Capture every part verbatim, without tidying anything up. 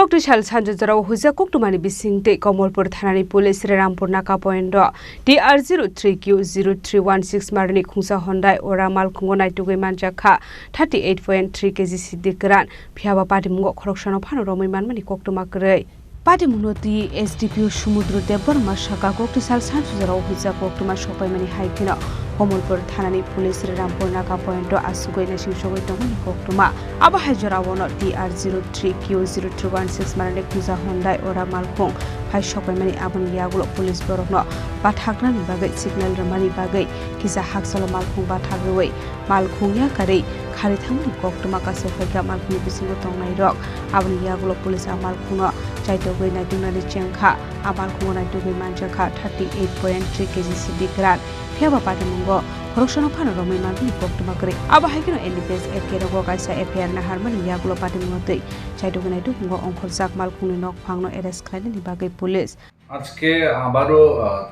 Kokti sal sanjo jorao huijak koktwmani bisingtwi Komolpur thanani police Rerampur Naka point o T R zero three Q zero three one six marni khungsa Hyundai Ora malkhungo naitugwi manjakha thirty eight point three K G siddi kwran, phiyaba patimungo khoroksano phano romwi manmani koktwma kwrwi. Patimungno twi S D P O Sumudro Debbarma saka kokti sal sanjo jorao huijak koktwma sokpaimani hai kheno Komolpur thanani police Rerampur Naka point o asugwi naising sogwi tongmani koktwma. Abo hai jorao no T R zero three Q zero three one six marani khungsa Hyundai Ora malkhung phai sokpaimani, aboni yagulo police borokno bathaknani bagwi signal rwmani bagwi kisa haksalo malkhung bathak rwui malkhung yakarwi khari thangmani koktwma kaisa phaikha malkhungni bisingo tongnairok. Aboni yagulo police a malkhungno chaitogwi naituknani chengkha. A malkhungo naitugwi manjakha thirty eight point three K G siddi kwran. Phiyaba patimungo khoroksano phano romwi manmani koktwma kwrwi. Abo hai kheno N D P S F K rogo kaisa F I R naharmani yagulo patimungo twi chaitugwi naitukmungo ongkhorjak malkhungni nokphangno arrest khlainani bagwi police. আজকে আবারও আহ,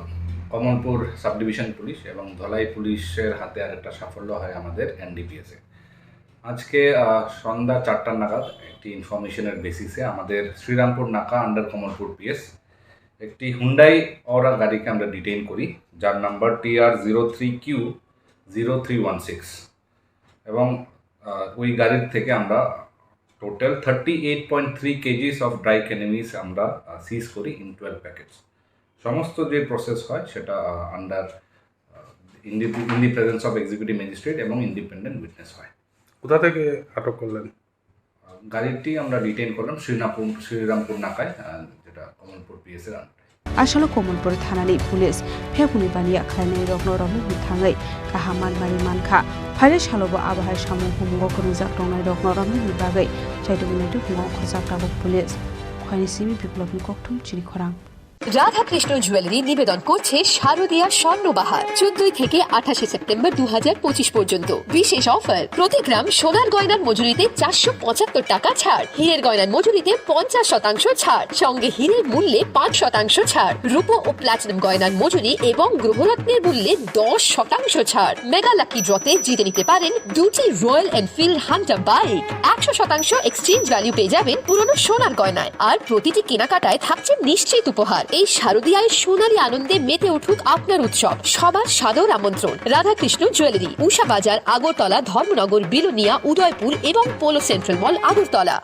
Kamalpur sub division police এবং ধলাই পুলিশের হাতে আরেকটা সাফল্য হয় আমাদের এনডিপিএস এ। আজকে আহ, সন্ধ্যা চারটা নাগাদ একটি ইনফরমেশনের বেসিসে আমাদের শ্রীরামপুর নাকা আন্ডার কমলপুর পিএস একটি হুন্ডাই অরা গাড়িকে আমরা ডিটেইন করি, যার number T R zero three Q zero three one six। এবং আহ, ওই গাড়ির থেকে আমরা total thirty eight point three kgs of dry cannabis আমরা সিজ করি ইন টুয়েলভ প্যাকেটস। সমস্ত যে প্রসেস হয় সেটা under in the presence of executive magistrate এবং ইন্ডিপেন্ডেন্ট উইটনেস হয়। কোথা থেকে আটক করলেন? গাড়িটি আমরা ডিটেইন করলাম শ্রীরামপুর শ্রীরামপুর নাকায়, আহ, যেটা কমলপুর পিএস এর আন্ডারে। Asalo Komolpur thanani police phekuni baniya khlainai rokno romwi thangwi kaham manmari mankha. Phainai salobo abo hai samung humungo kwrwngjak tongnai rokno romnani bagwi chaitugwi naitukmungo ongkhorjak tabuk police. Khwlaini simi Biplobni kokthum chini khorang. Radhakrishna jewellery নিবেদন করছে শারদীয়া স্বর্ণবাহার, চোদ্দই থেকে আঠাশে সেপ্টেম্বর দু হাজার পঁচিশ পর্যন্ত। বিশেষ অফার, প্রতি গ্রাম সোনার গয়নার মজুরিতে চারশো পঁচাত্তর টাকা ছাড়, হীরের গয়নার মজুরিতে পঞ্চাশ শতাংশ ছাড়, সঙ্গে হীরের মূল্যে পাঁচ শতাংশ ছাড়, রূপো ও প্লাটিনাম গয়নার মজুরি এবং গ্রহরত্নের মূল্যে দশ শতাংশ ছাড়। মেগা লাকি ড্রতে জিতে নিতে পারেন দুটি রয়্যাল এনফিল্ড হান্টার বাইক, একশো শতাংশ এক্সচেঞ্জ ভ্যালু পেয়ে যাবেন পুরনো সোনার গয়নায়। আর প্রতিটি কেনাকাটায় থাকছে নিশ্চিত উপহার। এই শারদীয়ায় সোনালী আনন্দে মেতে উঠুক আপনার উৎসব। সবার সাদর আমন্ত্রণ। রাধাকৃষ্ণ জুয়েলারি, উষা বাজার, আগরতলা, ধর্মনগর, বিলোনিয়া, উদয়পুর এবং পোলো সেন্ট্রাল মল, আগরতলা।